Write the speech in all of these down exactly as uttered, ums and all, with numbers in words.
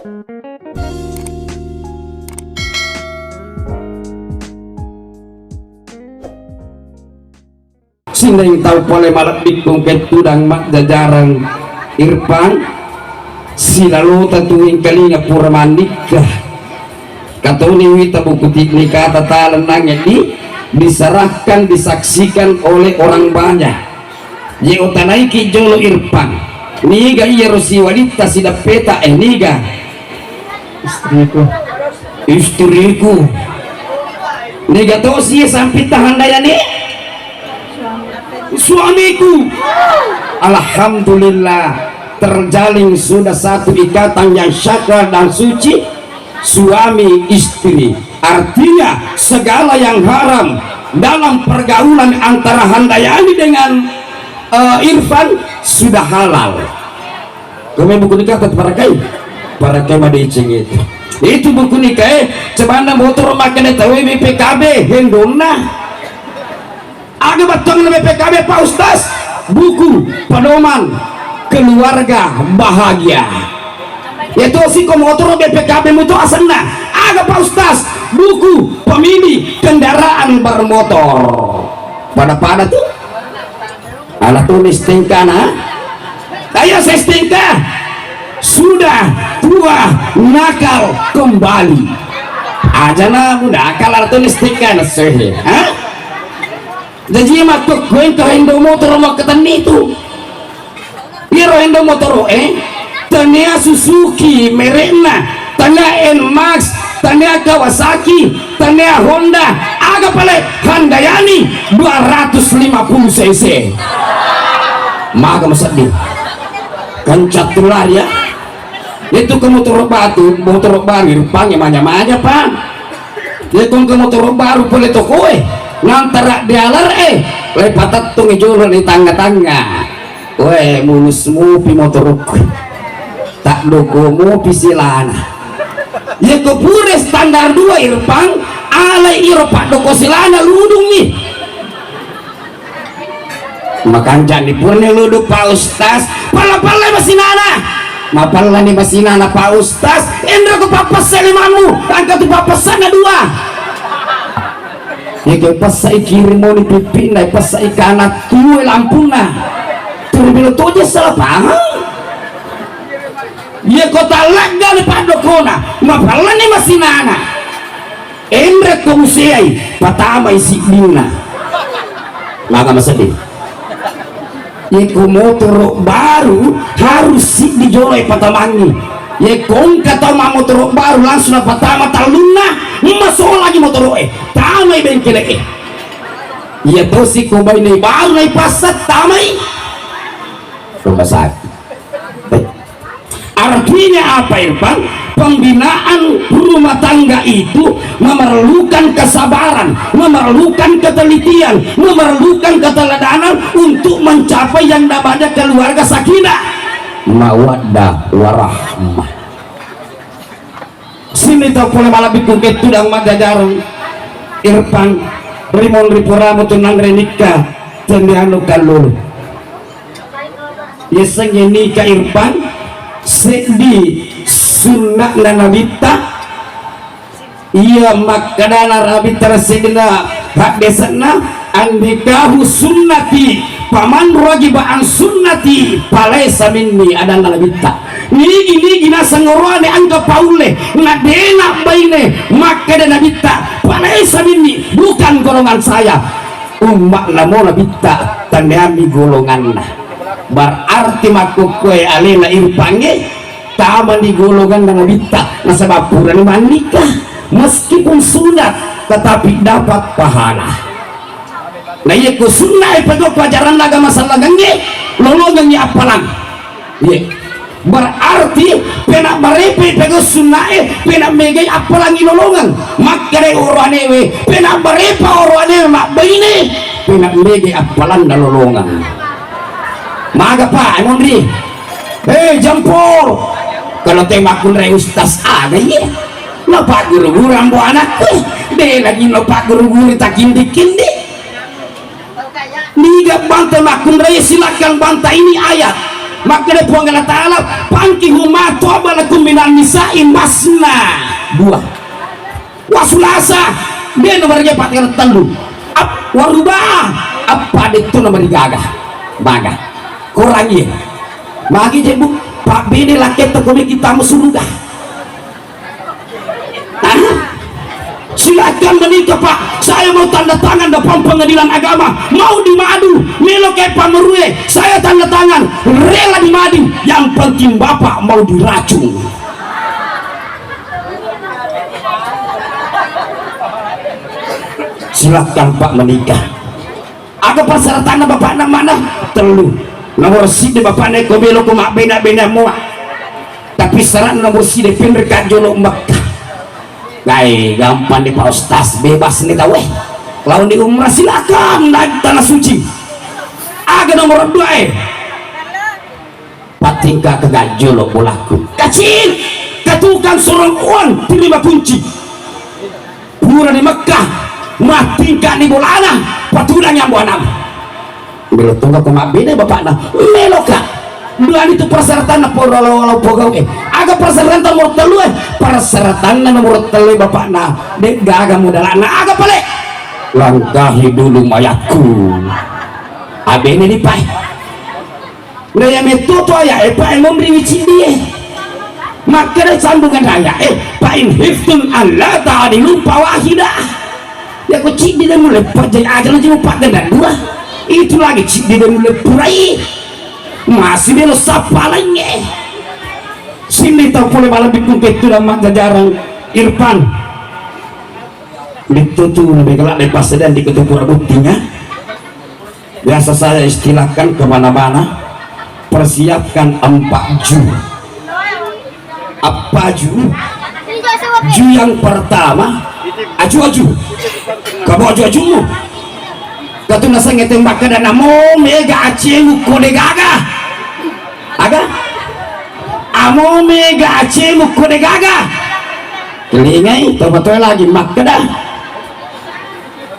Sining tau pole malebbikkung kettudang majjajareng Irfan, silalota tu engkalinga pura mannikka. Katoni wita buku ti-, nikata talennangnge di, diserahkan, disaksikan oleh orang banyak. Ye utanaiki jolo Irfan, niga iyaro siwalitta sideppeta, eh, niga? Istriku. Istriku. Niga tosi sampitta Handayani? Suamiku. Alhamdulillah, terjalin sudah satu ikatan yang sakral dan suci, suami istri. Artinya, segala yang haram dalam pergaulan antara Handayani dengan, eh, Irfan sudah halal. Kami buku nikah tetap parakai, parakai madeceng itu. Itu buku nikah, eh, cemana motor makan tahu B P K B, hendonna. Aga battuanna B P K B, Pak Ustaz? Buku pedoman keluarga bahagia. Yatosi ko motoro B P K B muto asenna. Aga, Pak Ustaz? Buku pemilih kendaraan bermotor. Pada-pada tu. Ala tulis tingkana. Ayo, ses tingkah. Sudah tua nakal kembali. Aja na nakal, ala tulis tingkana sehe. Ha? Jaji makkukkueng to hendo motoro makkatenni tu. Iyaro hendo motoro e, tania Suzuki merekna, tania Nmax, tania Kawasaki, tania Honda, aga pale Handayani dua ratus lima puluh cc. Maga masedding. Kencang tu lari ya. Itu ke motoro batu, motoro baru, rupangnge manya-manya, Pak. Iya tongke motoro baru pole tokoe, nantara dialar e, le patettungi jolo di tangnga-tangnga. We, mulus mupi motorokku. Tak doko mupi silana. Iya ko pure standar dua, Irfan, alai iro paddoko silana ludungi. Makancani purani ludu, Pak Ustaz. Palla-pallai masinana. Mapallani masinana, Pak Ustaz. Enreko pappessa limammu, engka tu pappessanna dua. Yake pessai kiri moni pippinna, pessai kana tue lampunna. Turu bilo toje salah paham. Iya ko talagga ni paddokona, mapallani masinana. Enrekko useai, patamai siddinna. Maka masedding. Yekko motoro baru harus siddi jolo e patamangi. Yekko engka tau mammotoro baru langsung napatama tallunna, masolangi motoro e, tamai bengkele e. Iya tosi ko baine baru naipassa tamai rumah sakit. Artinya apa, Irfan? Pembinaan rumah tangga itu memerlukan kesabaran, memerlukan ketelitian, memerlukan keteladanan untuk mencapai yang namanya keluarga sakinah, mawaddah, warahmah. Sini tau pole malabbi ku kettudang majjajareng, Irfan, rimonri puramu tu nanre nikka, tendianu kallulu. Yasengnge nikah, Irfan, seddi sunna'na Nabitta. Iya makkedana Nabitta sedina haddese'na, "Annikahu sunnati, faman ragiba an sunnati falaisa minni," adanna Nabitta. Nigi-nigi naseng oroane engka paulle, na dena baine, makkeda Nabitta, "Falaisa minni, bukan golongan saya." Umma'na mo Nabitta, tanneammi golonganna. Berarti makkukkoe alena Irfangnge tamani golonganna Nabitta, nasaba purani mannikah. Meskipun sunat, tetapi dapat pahala. Na iya ko sunna e pegau pelajaran agama sallangengnge, lolongengngi appalang. Iya. Berarti pena barepe pegau sunnae, pena megai appalangi lolongeng. Makkeda oroanewe, pena barepa oroanewe mabbaine, pena megai appalanna lolongeng. Maga, Pak, monri. Hei, Jampol. Kalau te makkunrai ustaz aga iye? Napagguru-guru ambo anakku. De lagi napagguru-guru takindi-kindi. Niga banta makkunrai, silakan banta ini ayat. Makkeda Puang Allah Ta'ala, "Fankihu ma thaba lakum minan nisa'i masna." Dua. Wa sulasa, de' nomor dia pakai tellu. Ap-, wa ruba, apa de' tu nomor gaga. Baga. Korang iya. Magi je, Bu, Pak Bede laki teko kita mau surga. Hah? Silakan menikah, Pak. Saya mau tanda tangan depan pengadilan agama. Mau dimadu, melo kayak Pak Merue. Saya tanda tangan, rela dimadu. Yang penting Bapak mau diracun. Silakan, Pak, menikah. Aga persyaratanna bapakna mana? Tellu. Nomor siddi bapakna ko melo ko mabbena-bena mua. Tapi syarat nomor siddi penreka jolo Mekah. Gai gampang di Pak Ustaz, bebas nih tau eh. Lawan di umrah silakan naik tanah suci. Aga nomor dua eh. Patingka ke gajolo bolaku. Kacil, ke tukang sorong uang terima kunci. Pura di Mekah, matingka di bolana, patudang yang buanam. Melo tunggu ke mabbene bapakna, melo ka. Dua itu persyaratan poro lo pogau eh. Aga persyaratan nomor telu eh. Persyaratan nomor telu bapakna, de' gaga modalana aga pale. Langkahi dulu mayatku. Abene di pai. Nah, iya metto to aya'e, Pak, e, monriwi ciddie. Makkeda sambungan aya'e, "Fa in khiftum alla ta'dilu fawahidah." Ya ko ciddi de' mulle pajai aja lagi mupaggandang dua. Itu lagi ciddi de' mulle purai. Masih melo sappa laingnge. Sini tau pole malam bikung pettu dan jajarang Irfan. Betul tu lebih kelak lepas sedang di ketumpuk buktinya. Biasa saya istilahkan ke mana-mana, persiapkan empat ju. Apa ju? Ju yang pertama, aju-aju. Kamu aju-ajumu. Katu naseng tembak kada namo mega acemu kode gaga. Aga? Amo mega acemu kode gaga. Telingai, tau lagi makkeda.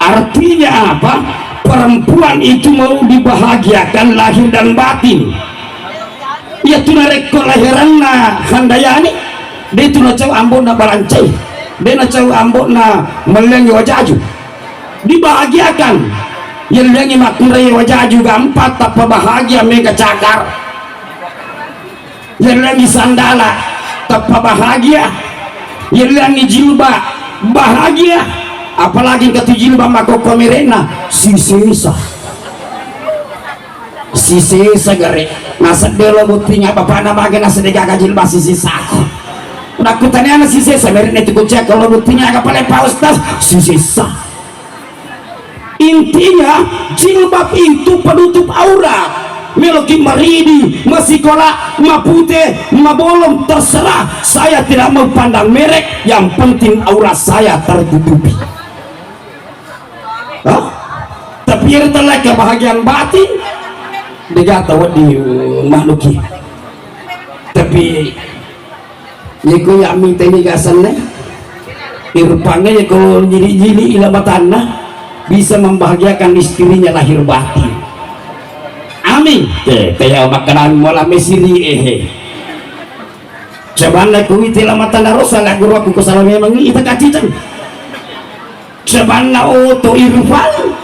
Artinya apa? Perempuan itu mau dibahagiakan lahir dan batin. Iya tu narekko lahiranna Handayani, de' tu nacau ambo'na balancai, de' nacau ambo'na mellengi wajaju. Dibahagiakan. Yellengi makkurai wajaju gampang tappa bahagia mega cakar. Yellengi sandala, tappa bahagia. Yellengi jilbab, bahagia. Apalagi engka tu jilbab makkokko mere'na, sisesa. Sisesa gare. Nasedde lo buttinga bapakna mage nasedde gaga jilbab sisesako. Nakkutaniana sisesa mere'na tu kucek lo buttinga aga pale Pak Ustaz, sisesa. Intinya, jilbab itu penutup aurat. Meloki maridi, masikola, mapute, mabolong, terserah. Saya tidak mau pandang merek, yang penting aurat saya tertutupi. Hah? Tapi yang telah kebahagiaan batin, degata wedding manuki. Tapi Yeko ya mita ini gasanna, Irfanna yeko jili-jili ila matanna, bisa membahagiakan istrinya lahir batin. Amin. Eh, taya makanan mola mesiri ehe. Cobanna kuwiti ila matanna rosa la guru aku ko salah memang ita kaciceng. Sebanna oto Irfan,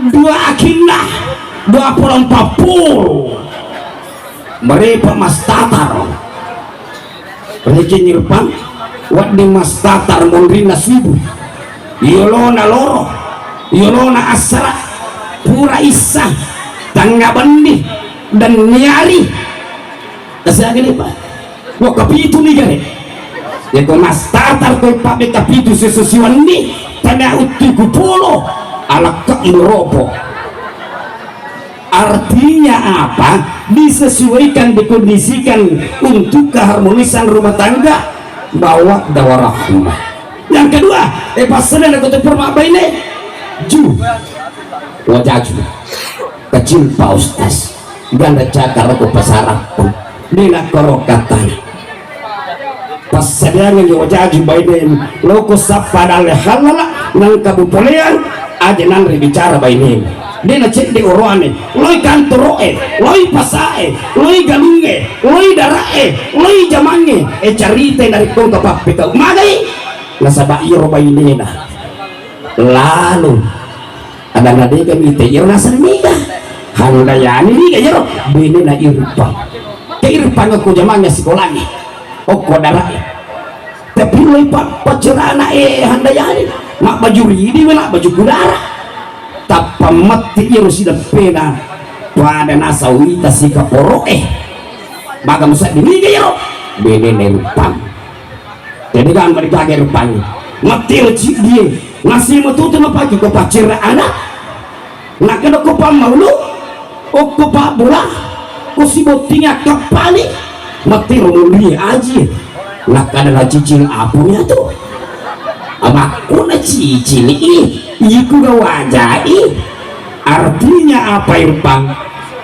dua akinna, dua pulo empat puluh. Merepa Mas Tatar. Rejeng Irfan, wedding Mas Tatar monrinna subuh. Yolona loro, yolona assara, pura issa, tangga bendi, dan niari. Kasi agani, Pak. Wah, kapitu ni gare. Yako Mas Tatar koi pabe kapitu sesusiwan ni, tanda utti kupolo, alakka muropo. Artinya apa? Disesuaikan, dikondisikan untuk keharmonisan rumah tangga, bahwa dawarahumah. Yang kedua, eh, pasal ada kota permak baine, ju, wajaju, kecil Pak Ustaz. Ganda cakar ko pasarappu. Dina koro katana. Passadiangengngi wajaju bainemu. Loko sappa dalle hallala, nangka bupoleang, aja nanre bicara bainemu. De' nacedde' oroane, loi kantoro'e, loi pasae, loi galungnge, loi dara'e, loi jamangnge, e carita narekko engka pappetau. Magai? Nasaba' iyaro bainena lalo. Adanna de'ga mite iyaro naseng niga. Handayani niga iyaro benena Irfan. Ke Irfan ko jamangnge sikolangnge. Okko dara'e. Tapi loi pa-, paccerana e Handayani. Mabbaju ridi wela baju kudara. Tappa metti iyaro sideppena pada nasawita sikaporo'e. Maga musaddi niga iyaro? Benena Irfan. Jadi kan mereka Irfan. Metti iyaro ciddie. Nasi metutu mapake ko paccera ana. Nakkeda ko pammaulu, okko pabbola, ko sibotting akkappali, mattiro munri aji. Nakkeda nacicil apung iyatu. Amakku nacicili i, iku ga wajai. Artinya apa, Irfan?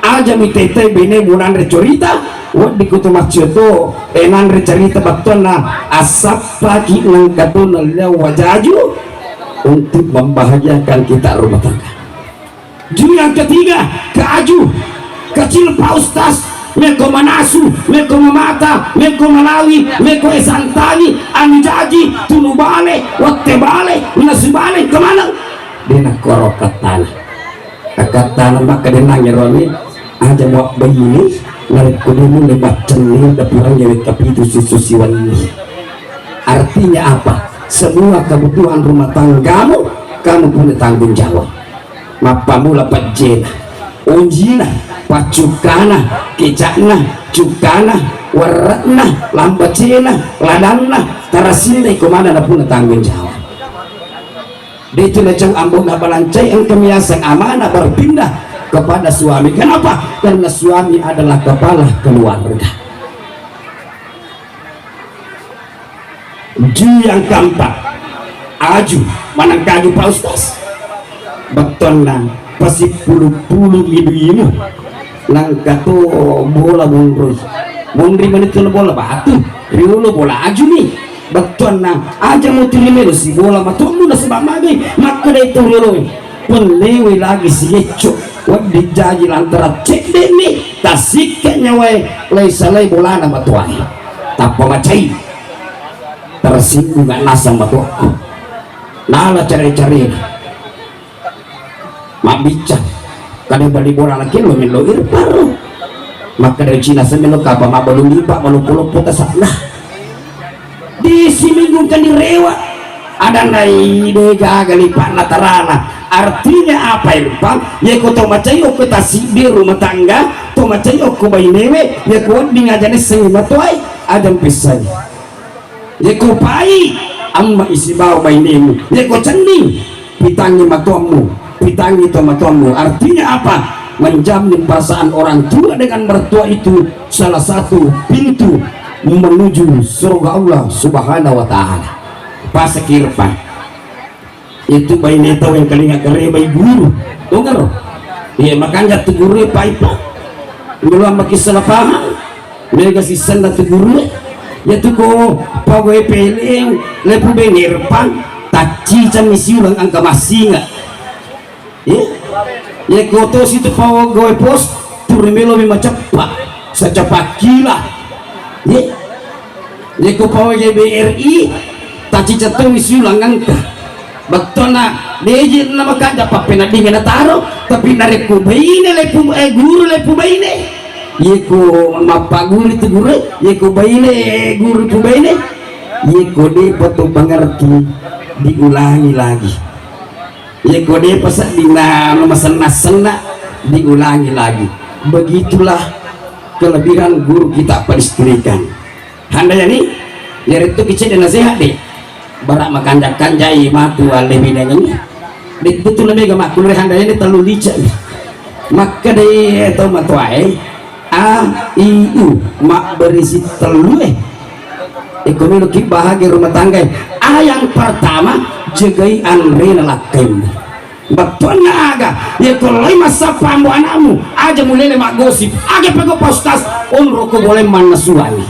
Aja mitete bene munanre cerita, wedding kutu maccio to, e nanre cerita bettuanna, assappaki nengka to nalliang wajaju untuk membahagiakan kita rumah tangga. Ju yang ketiga, keaju, kecil Pak Ustaz, meko manasu, meko mamata, meko malawi, meko esantangi, anu jaji, tunu bale, wette bale, nasu bale, kemana? Dena koro katana. Akkattana makkadenangnge roni, aja muabbaini, narekko de mulle baccenni dapurang nyewe kapitu susu siwenni. Artinya apa? Semua kebutuhan rumah tanggamu, kamu punya tanggung jawab. Mappamula pejjena, onjina, paccukkana, kecakna, cukkana, warre'na, lambacena, ladanna, tarasinna, iko maneng napunna tanggung jawab. De' tu nacau ambo'na balancai, engka miaseng amanah berpindah kepada suami. Kenapa? Karena suami adalah kepala keluarga. Ju yang keempat, aju, manengka aju Pak Ustaz. Bettuanna pasippulu-pulu ibu-ibu. Nangka to bola monroi. Monri mani tu bola batu. Riolo bola aju ni. Bettuanna aja mutiri melo si bola matomu nasaba magai. Makkeda itu riolo. Pellewe lagi si Ecco. Wedding jaji lantaran cedde' ni. Tasikke' nyawai lai salai bolana matuai. Tappa macai. Tersinggung nasang matuakku. Nala care-care. Mabbiccang, kada bali bola laki lo melo Irfan. Makkeda Cina semelo kapa mabalung lipa maloppo-loppo tasakna. Di siminggu kan direwa. Ada nai de gaga lipa natarana. Artinya apa Irfan? Yeko to macai okko tasibbi rumah tangga, to macai okko bainewe, yeko wedding aja nesseng matuai, aja mpessai. Yeko pai, amma isibawa bainemu. Yeko cenning, pitangi matuammu, pitangi to matuammu. Artinya apa? Menjamin perasaan orang tua dengan mertua itu salah satu pintu menuju surga Allah Subhanahu wa Ta'ala. Pasakirpa. Itu baine tau yang kalinga kare bai guru. Tongaro. Iya, makanja tu guru paipa. Melo maki salah paham. Mega sisenna tu guru. Ya tu ko pagoe peleng lepu benerpang tacci cami siulang angka masinga. Iya. Ya ko to situ pagoe pos turu melo mi maceppa. Saceppa kila. Iya. Yeko pawai B R I, tacicettomi siulang engka. Bettuanna, deje na makanja pappeneddingnge nataro, tapi narekko baine lepu, eh, guru lepu baine. Yeko mappaguru tu guru, yeko baine guru tu baine. Yeko depa to pangerti, diulangi lagi. Yeko depa seddinna masenna-senna, diulangi lagi. Begitulah kelebihan guru kita padistrikan. Handayani, yarettu kicedde nasehat de. Bara makanja-kanjai matu alle binengengngi. De betul mega makkulre handayani tellu lice. Makkedai tau matoae, A, I, U, mabberisi tellu e. Ekonomi ki bahagia rumah tangga. A yang pertama, jagai anrena lakkainna. Bettuanna aga, yeko loi massappa ambo anakmu, aja mulele maggosip, aga pego Pak Ustaz, onroko boleh mannasuangi.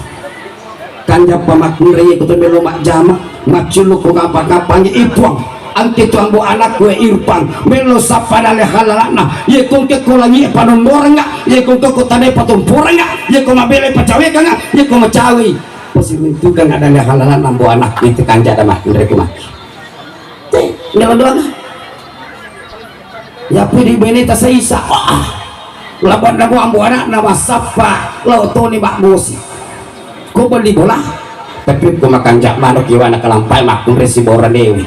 Kanjappa makkunrai yeko to melo majjama, maccullu ko kapang-kapangi, eh, Puang, Engke tu ambo anakku e Irfan, mello sappa dalle halala'na. Ye ko engke ko langi e panondorengnga, ye ko engke ko tane patomporengnga, ye ko mabele pacawekengnga, ye ko macawei. Pasiruntukengnga dalle halala'na ambo anakku itu kanja ada makkunre ku maki. Te, nyawa doang. Ya pidi bene ta saisa. Wah. Laban namo ambo anakna massappa, lao toni maggosi. Ko beli bola, tapi ko makanja manuk iwana kalampai makkunre sibora dewi.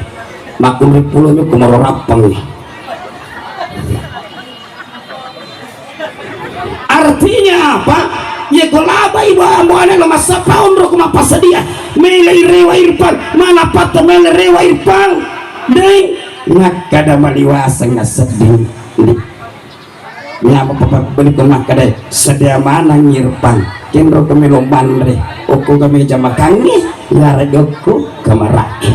Makkunre pulo nyu ko maro rappang. Artinya apa? Ye ko labai ba ambo anakna massappa onro ko mappasedia. Mele rewa Irfan, mana patta mele rewa Irfan. Deng, nakkada maliwaseng nasedding. Nyameng papabbeli ko makkeda, sedia maneng Irfan. Kenro ko melo manre, okko ga meja makangnge, yaregga okko kamarae.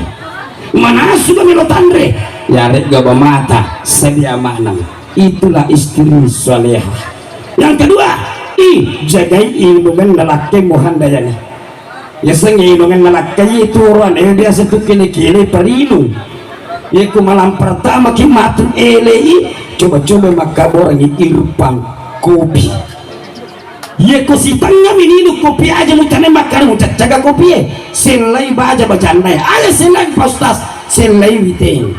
Manasu ga melo tanre, yaregga ba mata, sedia maneng. Itulah istri salehah. Yang kedua, i, jagai ilmungenna lakkemu handayani. Yasengnge ilungenna lakkai itu oroane biasa tu kele-kele parinung. Yekko malam pertama ki matu elei, coba-coba makkaborangi Irfan kopi. Yekko sitengnga mininung kopi aja mutane makkada mucaccaga kopi e, sellai baja bajanna e. Aja sellai Pak Ustaz, sellai witeng.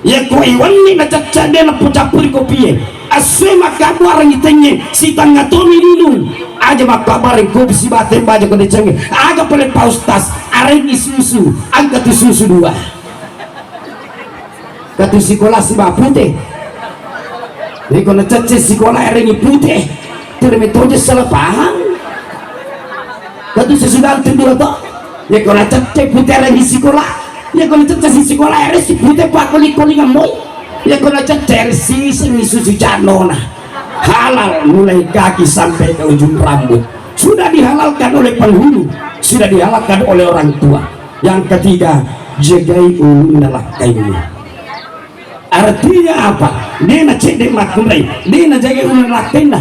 Yekko iwenni nacacca de nappu cappuri kopie, assue makkabbuareng itengnge, sitengnga tomi ninung. Aja makkabbareng kopi sibawa teh baja ko decengnge. Aga pale Pak Ustaz, arengngi susu, engka tu susu dua. Katu sikola sibawa pute. Yekko nacacca sikola arengngi pute. Terme toje salah paham. Katu susu gantung dua to. Yekko nacacca pute arengngi sikola. Yekko nacacca si sikola ere si pute pakkoli-kolingang moi. Yekko nacacca ere sisengngi susu cannona. Halal mulai kaki sampai ke ujung rambut. Sudah dihalalkan oleh penghulu, sudah dihalalkan oleh orang tua. Yang ketiga, jagai ulunna lakkaimu. Artinya apa? De nacedde makkunrai, de najagai ulunna lakkainna.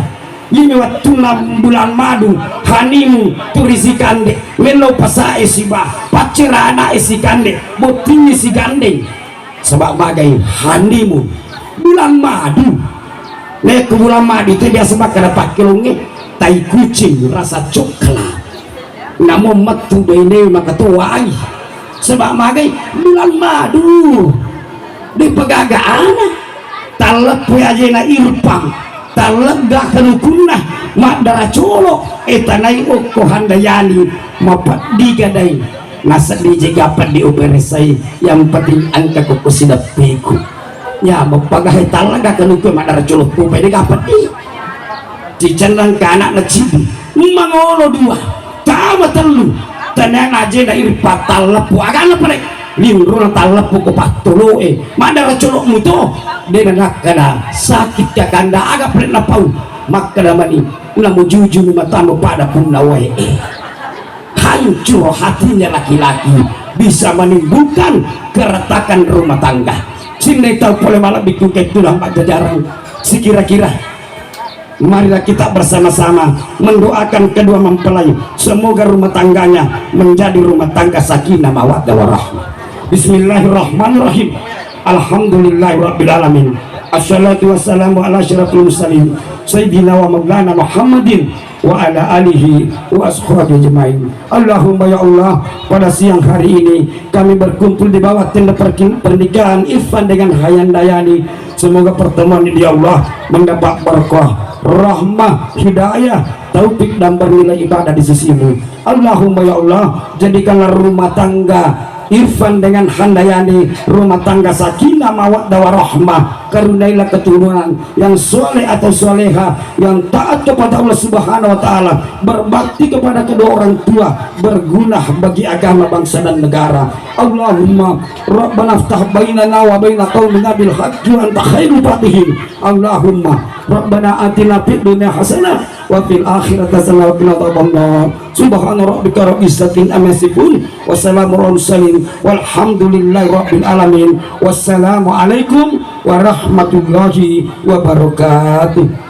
Iyami wettunna bulan madu, hanimu, turi sikande, mello pasae siba, paccera ana'e sikande, bottingngi sigandeng. Saba magai hanimu, bulan madu. Nekko bulan madu itu biasa makkada pakkelongnge tai kucing rasa coklat. Namo mettu baine makatoai. Saba magai bulan madu. Dipagaga ana. Talleppu ajena Irfan. Tallegga kalukunna. Maddara colo. Etanai okko handayani. Mapeddi gadai. Naseddi jega peddi uperesai. Yang penting engka kokko sideppiku. Ya, mapagahe tallegga kaluku maddara colo. Upai dega peddi. Cicennang ka ana'na cibi. Mangolo dua, tama tellu. Tenang aja na iri patalleppu agana pale. Linruna talleppu ko pattoloe. Madara colok muto. Dena nakkada sakit kakanda aga pale napau. Makkada mani namu jujuni matamu pada punna wae. Hancur hatinya laki-laki bisa menimbulkan keretakan rumah tangga. Sinnai tau pole malebbi ku kettulang pajjajarang. Sikira-kira Marilah kita bersama-sama mendoakan kedua mempelai. Semoga rumah tangganya menjadi rumah tangga sakinah mawaddah warahmah. Bismillahirrahmanirrahim. Alhamdulillahirabbil alamin. Assalatu wassalamu ala asyrafil mursalin sayyidina wa maulana Muhammadin wa ala alihi wa ashabihi ajmain. Allahumma ya Allah, pada siang hari ini kami berkumpul di bawah tenda perkin-, pernikahan Irfan dengan Handayani. Semoga pertemuan ini, ya Allah, mendapat berkah, rahmah, hidayah, taufik, dan bernilai ibadah di sisimu. Allahumma ya Allah, jadikanlah rumah tangga Irfan dengan Handayani rumah tangga sakinah, mawaddah, warahmah. Karuniailah keturunan yang soleh atau soleha, yang taat kepada Allah Subhanahu wa Ta'ala, berbakti kepada kedua orang tua, berguna bagi agama, bangsa, dan negara. Allahumma Rabbana iftah bainana wa baina qaumina bil haqqi wa anta khairul fatihin. Allahumma Rabbana atina fid dunya hasanah wa fil akhirati hasanah wa qina adzabannar. Subhana rabbika rabbil izzati amma yasifun. Wassalamu alal mursalin. Walhamdulillahi rabbil alamin. Wassalamualaikum warahmatullahi wabarakatuh.